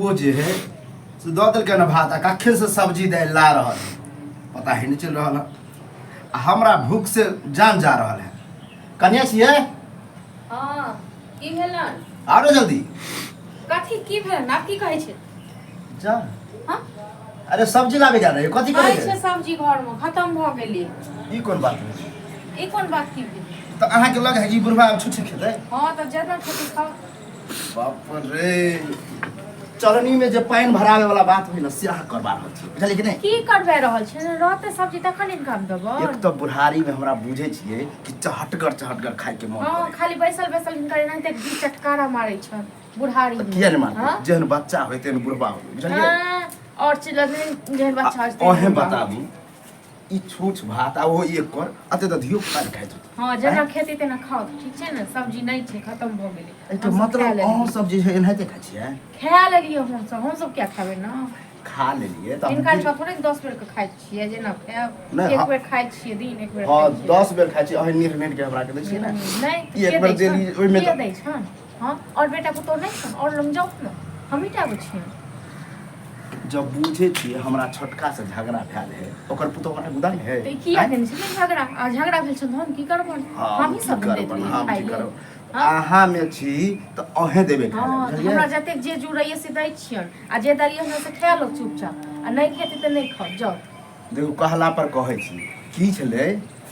बुढ़बो जे है से दऽ देलकै ने भात आ कखन से सब्जी दालि ला रहल है, पता ही नहीं चलि रहल है। आ हमरा भूख से जान जा रहल है। कनिया छियै? हाँ, की भेलन? आरो जल्दी। कथी की भेलन? आब की कहै छै? जा। हाँ? अरे सब्जी लाबे जा रहे, कथी करै करे छै? सब्जी घर में खत्म भऽ गेलै। ई कोन बात भेलै? ई कोन बात की भेलै? तऽ अहाँके लग है कि बुढ़बा आब छुछे खेतै? हाँ, तऽ जेना खेतै खाओ। बाप रे, चरनी में जे पानि भरावे वाला बात होइ ने, से अहाँ करबा रहल छी, बुझलियै कि नहि? की करबा रहल छै? रहतै सब्जी तखन इनकम देबो। एक तऽ बुढ़ारी में हमरा बुझै छियै कि चहटगर चहटगर खाय के मन हाँ करे। खाली बैसल बैसल हिनकर एनाहिते घी चटकारा मारै छन बुढ़ारी तऽ में। किया नहि मारतै? हाँ? जेहन बच्चा होइ तेहन बुढ़बा होइ, बुझलियै? हाँ, और चिल्ला नहीं जेहन बच्चा होइ तेहन अहें बुढ़बा होइ। बताबू, ई छूछ भात आ ओहो एक कर अते तऽ धियो पुता ने खाइत होतै। हाँ, जेना खेती तेना खाओ, ठीक छै ने? सब्जी नहि छै, खत्म भऽ गेलै। एहिके हमसब खा मतलब लेलियै। अहाँ सब जे छै एनाहिते खाइ छियै? खा लेलियै हमसब, हमसब किया खेबै ने? खा लेलियै तऽ हम हिनका सब थोड़े 10 बेर के खाइ छियै, जेना खायब। नहि, एक हाँ। बेर खाइ छियै दिन, एक बेर हँ, खाइ छियै। 10 बेर खाइ छियै अहीं, नीर नीर के हमरा के दै छियै ने। नहि ई एक के बेर दै छन? देली, ओहिमे के तऽ- दै छन? हँ, और बेटा पुतोह नहि छन? और लग जाउ ने, हमही टा आबै छियै। जब बुझे छियै हमरा छोटका से झगड़ा भेल है, ओकर पुतोह हमरा गुदा है। तऽ ई किया केने छलै झगड़ा? आ झगड़ा भेल छल तऽ हम की करबन? हम हमही की सब देत करबन, रहियै हम खाइ की लेल। करब? हाँ? अहाँ में छी तऽ अहें देबे खाय हँ, लए, तऽ बुझलियै? हमरा जतेक जे जुड़ैए से दै छियनि, आ जे देलियै हमरा से खा लो चुपचाप, आ नहि खेतै तऽ नहि खाउ, जाउ। देखू, कहला पर कहै छी की छलै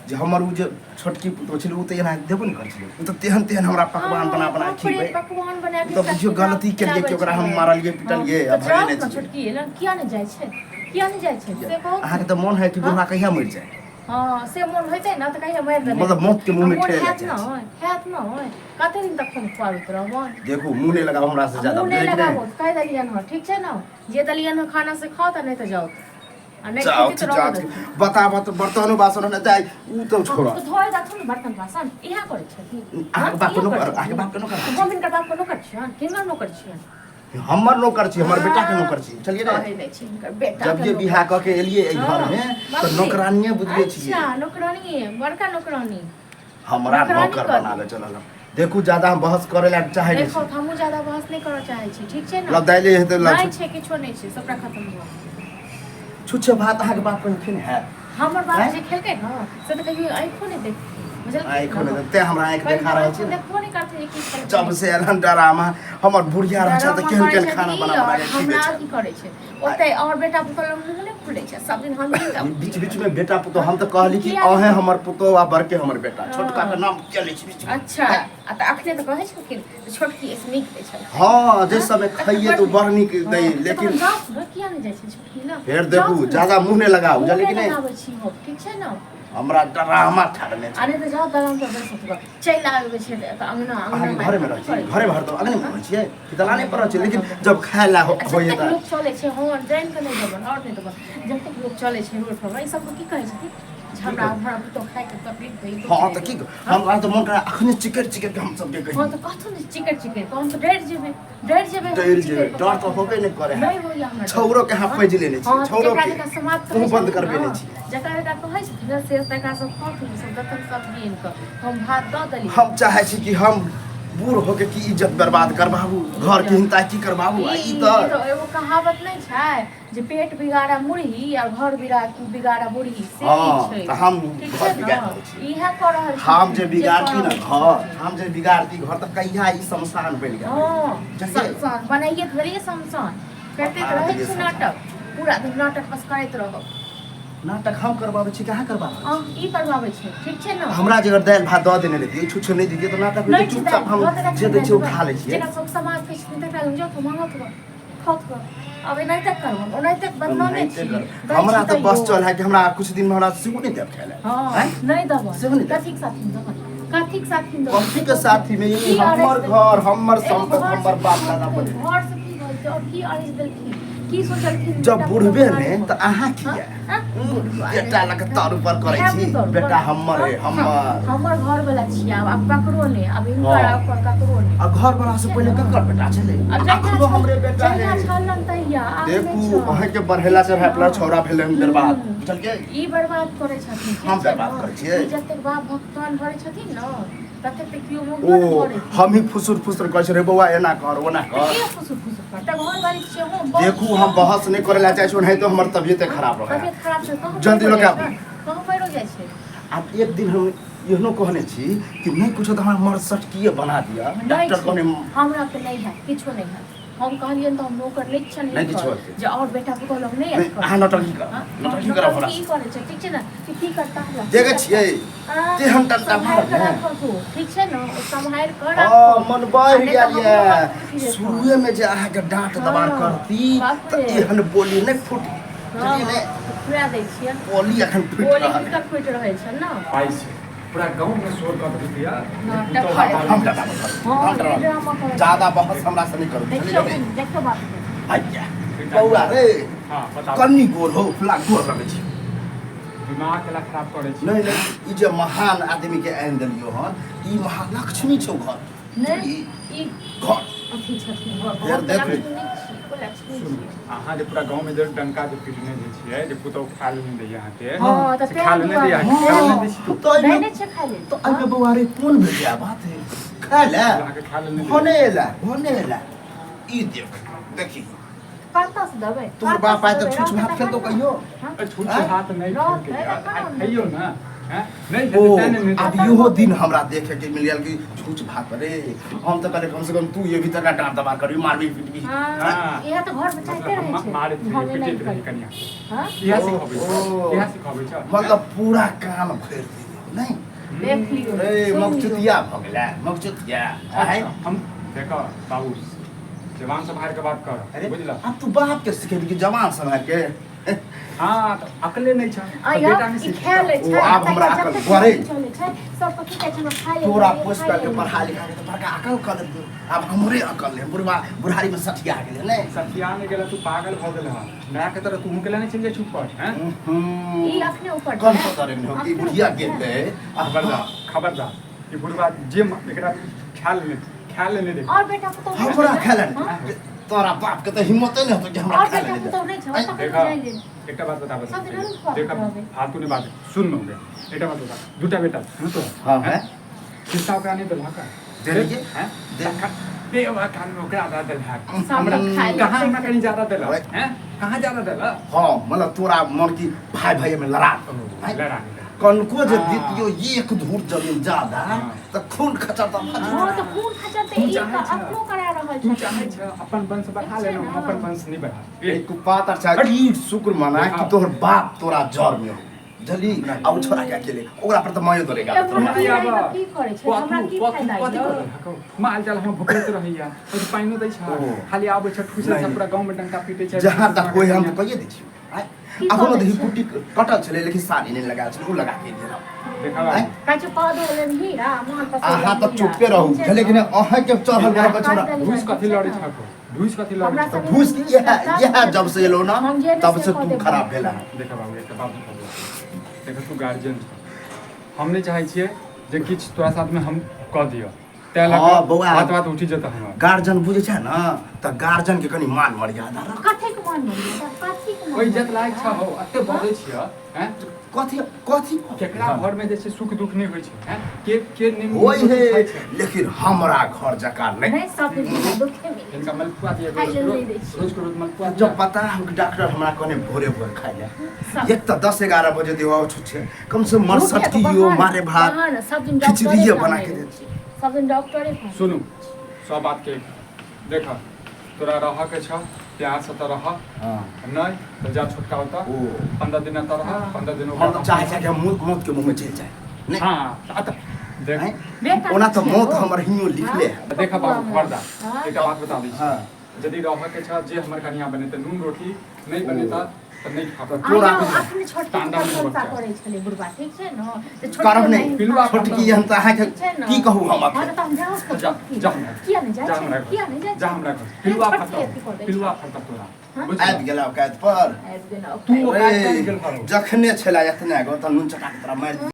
जे हमर ओ जे छोटकी पुतोह छलै, ओ तऽ एना देबो नहि करै छलै। ओ तऽ तेहन तेहन हमरा पकवान बना बना हँ, बाप रे, खिबै। पकवान बना ओ तऽ बुझियौ गलती केलियै कि ओकरा हम मारलियै पिटलियै आ तऽ जाउ भगेने ने छियै। छोटकी लग किया नहि जाइ छै? किया नहि जाइ छै से कहू। अहाँके तऽ मोन है कि बुढ़वा कहिया मरि जाय? हँ, से मोन होइतै ने तऽ कहिया मारि देबै। मतलब मौत के मुँह में मोन ठेल हैत जाइ ने, हैत ने? कते दिन तक हम खुआबैत रहबनि? देखू, मुँह नहि लगाउ हमरा से ज्यादा। मुँह नहि बुझलियै कि नहि? लगाबो, कहि देलियनि हँ, ठीक छै ने? जे देलियनि हँ खाना से खाउ, तऽ नहि तऽ जाउ, आ नहि जाउ खेतै तऽ रहऽ जाउ। देथिन। बताबऽ तऽ बर्तनो बासन नहि जाइ, ओ तऽ छोड़ऽ। तऽ धोए देथुन ने बर्तन बासन, इएह करै छथिन। अहाँके बाप के इएह नौकर, करै अहाँके बाप के नौकर? हम हिनकर बाप के नौकर छियनि? किनकर नौकर छियनि? हमर नौकर छी, हमर बेटा के नौकर छी, चलिए ने। कहै नहि छी हिनकर बेटा जब के जे नौकर। बियाह कऽ के एलियै एहि घर हाँ, में तऽ बाप रे। नौकरानिये बुझले छियै। अच्छा, नौकरानी, बड़का नौकरानी। हमरा नौकरानी नौकर कऽ बनाबे चलल। देखू, ज्यादा हम बहस करे ला चाहे नहि देखो छी। हमहूँ ज्यादा बहस नहि करऽ चाहै छी, ठीक छै ने? लब दाइले हेतै लब। नहि छै, किछो नहि छै, सबटा खत्म भऽ गेल। छुच्छे भात अहाँके बाप कहियो खेने हैत? हमर बाप आँय? जे खेलकै ने से तऽ कहियो आँखो नहि देखतै, बुझलखिन? आँखो नहि देखतै, हमरा आँखि देखा रहल छी ने। देखबो नहि करतै जे की खेलकै। जब से एलहन डरामा, हमर बुढ़िया रहै छल तऽ डरामा केहन करै केहन छै खाना ई बना बना और के खिबै हमरा छल। की करै छै ओतै, और बेटा पुतोह लग मुँह नहि खुलै छै, सब दिन हम बीच बीच में बेटा पुतोह, हम तऽ कहली कि किया अहें हमर पुतोह आ बड़के हमर बेटा, छोटका के नाम किया लै छी बीच में? अच्छा, आ तऽ अखने तऽ कहै छलखिन जे छोटकी एहिसँ नीक दै छल। हँ, जे समय खइए तऽ बड़ नीक दै, लेकिन जाउ ने, किया नहि जाइ छै छोटकी लग? फेर देखू, जाउ ने। ज्यादा मुँह नहि लगाउ, मुँह बुझलियै कि नहि नहि? लगाबै छी हम, ठीक छै ने? हमरा डरामा ठाड़ने छै। आ नहि तऽ जाउ दलान पर बैसत गऽ, चलि आबै छै तऽ अंगना अंगना अहाँके घरेमे रहै छी, घरेमे हरदम अङ्गनेमे रहै छियै कि दलाने पर रहै छियै? लेकिन जब खाय ला होइए जतेक तऽ लोक चलै छै, हँ, जानि कऽ नहि देबनि आओर नहि देबनि। जतेक लोक चलै छै रोड पर, ई सबके की कहै छथिन? झगड़ा हमरा पुतोह खायके तकलीफ दै। हँ, तऽ की हमरा तऽ मोन करे अखने चिकरि चिकरि के हम सबके कही। हँ, तऽ कहथुन ने चिकरि चिकरि कऽ, हम तऽ डरि जेबै, डरि जेबै हम। डरि जेबै? चिकरि कऽ डर तऽ होबे नहि करे है। नहि होइए हमरा डर। छौरो के अहाँ पैज लेने छियै, हँ, छौरो जकरा के जकरा समाज कहै मुँह बंद छथिन करबेने ने, छियै। जकरा जकरा कहै छथिन ने, से तकरा सब कहथुन, सब देतन सब्जी आनि कऽ, हम भात दऽ देलियै। हम चाहै छी कि हम बूढ़ होके की इज्जत बर्बाद करबाबू, घर के हिंता की करबाबू, आ ई ई तऽ तऽ एगो कहावत नहि छै जे पेट बिगाड़ा मुरही आ घर बिगाड़ा बुढ़ही, से हँ, ई छै। तऽ हम ठीक घर छै बिगाड़ि ने? रहल छी। इएह कऽ रहल छी। हम जे कऽ बिगाड़ती ने रहल घर, छी। हम जे बिगाड़ती घर तऽ कहिया ई शमशान बनि गेल। हँ, बुझलियै? शमशान बनाइए तऽ देलियै, शमशान करिते तऽ बना रहै देलियै छी शमशान। नाटक, पूरा दिन नाटक बस करैत रहब। नाटक हम करबाबै छी कि अहाँ करबाबै छी? अहाँ की करबाबै छै, ठीक छै ने? हमरा जे अगर दालि भात दऽ देने रहितियै, छुच्छे नहि दितियै तऽ नाटक नहि होइतै? छै चुपचाप दालि, हम दऽ देलक जे दै छियै ओ दालि। खा लै छियै। जेकरा सब समाज कहै छथिन तकरा लग जाउ तऽ मांगत गऽ, खाउत गऽ। आब एनाहिते करब, ओनाहिते बदनामे एनाहिते छी कर। दै हमरा छी तऽ बस तैयो। चल है कि हमरा कुछ दिन में हमरा सेहो नहि देब खाय लए। हँ, आँय? नहि देबऽ। सेहो नहि देब। कथीक साथी देबऽ? कथीक साथी देबऽ? कथी के साथी में? ई की हमर अरैस घर, हमर एगो संपत्ति, घर हमर से बाप की दादा होतै? बने। घर से की होतै? और की अरैस देलखिन? की सोचलखिन जब बेटा बुढ़बे पुतोह ने मारे तऽ अहाँ हाँ? किया हाँ? बेटा लग तर ऊपर करै खायब छी? नहि करू, बेटा करू। हमर है, हाँ, हमर हमर घर वाला छियै, आब आब ककरो नहि, आब हिनकर हाँ। आब ककरो नहि। आ घर वाला से पहिले ककर बेटा छलै? आब जहिया अखनो छल- हमरे बेटा जहिया है। छलन तहिया, आब नहि देखू, छल। अहाँके बढ़ेला चढ़ाए पला छौड़ा भेलै हन बर्बाद, हम्म। बुझलियै? ई बर्बाद करै छथिन, ठीक हम छै बर्बाद ने? करै छियै? ई जतेक बाप भगवान भरै छथिन ने, ततेक तऽ केओ ओ मौगियो नहि भरै। हम ही फुसुर फुसुर कहै छै रे बौआ, एना कर, ओना तऽ कर। के फुसुर फुसुर तऽ घर वाली छियै हम बहुत देखू हम बहस नहि करे ला चाहै छी, नहीं तो हमर तबियत खराब रहे। तबियत खराब छै कहाँ जल्दी पैरो लोक जाइ आबू। छै? कहाँ पैरो जाइ छै? आब एक दिन हम एहनो कहने छी कि नहि कुछो तऽ हमरा मर्द सटकीए बना दिअ। नहि डॉक्टर छै। कहने हमरा के नहि हैत, किछो नहि हैत। हम कहलियनि तऽ हम नौकर नहि छनि। नहि किछो हेतै। जे और बेटा पुतोह लग नहि नहि आयत। अहाँ नौटंकी करब। हाँ? नौटंकी करब हमरा। की करै छै, ठीक छै ने, कि की करता हमरा? देखै छियै आ, तेहन टंटा सम्हारि मारब कऽ ने। राखब तू, ठीक छै ने, ओ सम्हारि कऽ हँ राखब। मन बढ़ि आ नहि गेल तऽ हमरो यऽ। हाथ उठि जेतौ। शुरुए में जे अहाँके डाँट दबार हँ, करती बाप तऽ रे। एहन बोली नहि फूटी। हँ, बुझलियै ने? फुरा दै छियै। बोली एखन फूटि बोली रहल किनकर फुटि रहल छै ने? पाइ छै पूरा गाँव में शोर कऽ देलकै या हँ, पुतोहु टक्कर। बाप हम डराबऽ करू, हँ, हम डराबऽ। ड्रामा करै छै। ज्यादा बहस हमरा से नहि करू। देखियौ बुझलियै ने? देखियौ बाप रे। आइया बौआ रे। हँ बताउ। कन्नी गोर हो फुला गोर लगै छै। दिमाग केला खराब करै छी? नहि नहि, ई जे महान आदमी के आनि देलियौ हन, ई महालक्ष्मी छौ घर। नहि ई ई घर अथी छथिन। फेर हम देख लक्ष्मी ली। नहि छी, ओ लक्ष्मी सुनू छियै। अहाँ जे पूरा गाँव में जे डंका जे पीटने जे छियै जे पुतोहु खाय लए नहि दैया अहाँके। हँ, तऽ से तें खाय लए नहि दैया दुआरे। खाय लए नहि दै छी हँ, तऽ नहि एहिमे नहि छै खाय लेल। तऽ एहिमे बौआ रे कोन भेटिया बात है खाय लए? अहाँके खाय लए नहि दैया। भने एला भने एला, ई देख देखी। कतऽ से देबै? तोहर बाप आइ तक छुछ भात खेलतौ कहियो? हँ? ए, छुछ आँय? हाथ नहि रहतै खेलकै। तखन आ, ने। खइयौ ने हैं? नहि ओ खेतै तें ने नहि आब देतै। इहो दिन हमरा देखे के मिल गेल कि छुछ भात रे। हम तऽ कहले कम से कम तू ये भी तक डांट दबा करबी, मारबी पीटबी। हँ, हँ। इएह तऽ घरमे चाहते मतलब रहै हम छै। मारैत रहियै, भने नहि पीटैत रहियै करी। कनिया। हँ? इएह सिखबै ओ। छै, इएह सिखबै छै। मतलब पूरा कान भरि दियौ नहि? देख लियौ। रे सुनि लियौ। मगचुतिया भऽ गेलै मगचुतिया आँय? अच्छा, हम देखऽ बाबू जवान से बाहर के बात कर। अरे बुझल? आब तू बाप के सिखेबी कि जवान समय के? हाँ तऽ अकले नहि छ आ तऽ यौ, बेटा नहि ई सिखतौ। खाय लै ओ, छै। आब हमरा तहिया अकल जतेक बड़े। चलै छै, सबके की कहै छै, हमरा खाय लेल तोरा नहि, पोसि खाय पालि के लेल पढ़ा लिखा के तऽ बड़का अकल कऽ देलकौ, आब हमरे अकल नहि, बुढ़बा बुढ़ारी मे सठिया गेलै नहि? सठिया नहि गेल, तू पागल भऽ गेल हँ। माय के तरह तूहू केला नहि चलि जाइ ऊपर हैं? ई अखने ऊपर कन छै। पता नहि हो कि अखने बुढ़िया ऊपर छै। गेलै आ खबरदार खबरदार, ई बुढ़बा जे एकरा खायल नहि खायल नहि देख। और बेटा पुतोहु नहि हमरा छै? खाय लए हँ? नहि, तोरा बाप के तऽ हिम्मते नहि होतौ कि हमरा और खाय बेटा लए पुतोहु नहि छै? आँय, ओतऽ देखा कतऽ जाइ लेल? एकटा बात बताबऽ। सब दिन हम खुआबैत देखा रहबै। फालतू नहि बात सुन लो एकटा बात बता, दूटा बेटा छै ने तोरा? हाँ, है। खिस्सा ओकरा नहि देलहक? देलियै। हैं? दे- देवा कान में ओकरा दऽ देलहक। सब हमरा खाय लै कहाँ छै। हमरा कनि ज्यादा देलक ओए। हैं? कहाँ ज्यादा देलक? हाँ मतलब तोरा मन की भाई भाई में लड़ा ओ, आँय? लड़ा नहि देलक। कनको जे हाँ। दितियो एक धूर जमीन ज्यादा हाँ। तऽ खून खचर तऽ भऽ हँ जेतै। तऽ खून खचर तऽ तू ई चाहै तऽ छ। अपनो करा रहल तू छै। चाहै छ अपन वंश बढ़ा छै लेना, हम ने। अपन वंश नहि बढ़ा। एक पातर छै ई शुक्र मना कि तोहर बाप तोरा जर में हो बुझली, आ ओ छोड़ा के अकेले ओकरा पर तऽ मायो दौड़ेगा। ए, बुढ़ा हमरा रहि कऽ की करै छै? हमरा की फायदा कथी यौ? करै माल जाल हम भुखैत रहैया, ओहि पानिओ दै छ। ओ। खाली आबै छ ठुसै छ नहि। पूरा गाँव में डंका पीटै छै। जहाँ तक कोई हम तऽ कहिए दै छियै आँय? की अखनो करै देखी छै? कुट्टी कटल छलै लेकिन साड़ी नहि लगायल छलै, ओ लगा के देलहुँ। देखा आँय? कहै छै कऽ दो हीरा मन पसंद। अहाँ तऽ चुपे रहू बुझलियै कि नहि? अहाँके चढ़ल बड़ा के छोड़ा। ढूस कथी लड़ै छ को? ढूस कथी लड़ै हमरा छ? सब- घूस इएह इएह जब से एलो ना हम जे नहि तब से से कऽ तू देबौ। खराब भेला है। देखा बाबू एकटा बात बताबू, देखा तू गार्जियन छ, हम नहि चाहै छियै जे किछु तोरा साथमे हम कऽ दिअ तै लऽ हँ, कऽ बौआ। बात बात उठि जेतै हमर। गार्जियन बुझै छै ने तऽ गार्जियन के कनि मान मर्यादा रख। कथी के मान मर्यादा? कथी के मान ओहि इज्जत लायक छ मर्यादा? हौ, एते बजै छियै हैं? कथी कथी? केकरा घर में जे छै सुख दुख नहि होइ छै हैं? के नहि होइ रोटी है खाइ छै? लेकिन हमरा घर जकाँ नहि। नहि, सब दिन दुखे मिले। हिनका मलपुआ दिअ। खाइ रोज लेल रोज नहि दै छियै। रोज के रोज मलपुआ जब दिअ। पता हो कि डॉक्टर हमरा कहने भोरे भोर खाइ ले सब। एक तऽ 10 11 बजे दियो छुच्छे कम से कम मरसट झूठे की के यो बहाना, मारे भात बहाना, सब दिन डॉक्टरे खिचड़िए के बना आनै के दे। छै। सब दिन डॉक्टरे के। सुनू सब बात के देख तोरा रह के छ प्यार से तऽ रह। हाँ। नहि तऽ जा छोटका ओतऽ ओ। 15 दिन एतऽ रह। हाँ। 15 दिन हम तऽ चाहै छियै कि हम मौत मौत के मुँह में चलि जाए नहि। हाँ तऽ अतऽ देख। आँय? बेटा ओना तऽ छै मौत ओ। हमर हियो लिखले है। देख बाबू खबरदार। हाँ। एकटा बात बता दै छी। हाँ। यदि रह के छ जे हमर कनिया बनेतै नून रोटी नहि बनेता तऽ नहि खाब। तऽ तोरा आ यौ, अखने छोटकी तांडा के मे प्रशंसा बच्चा। करै छलै बुढ़बा, ठीक छै ने? तऽ छोटकी करब नहि। नहि पिलुआ छोटकी हम तऽ अहाँके ठीक छै ने? की कहू हम हँ अखन? तऽ हम जाउ जा छोटकी। जा हमरा घर। किया नहि जाइ जा छै? हमरा घर। किया नहि जाइ जा छै? हमरा घर। पिलुआ छोटकी फड़तौ। अथी कऽ दै छै। पिलुआ फड़तौ तोरा। हाँ? बुझलियै? आबि गेला औकात पर। आबि गेल तू औकात। औकात रे, आबि गेल हौ। जखने छला एतने गो तऽ नून चटा के तोरा मारि।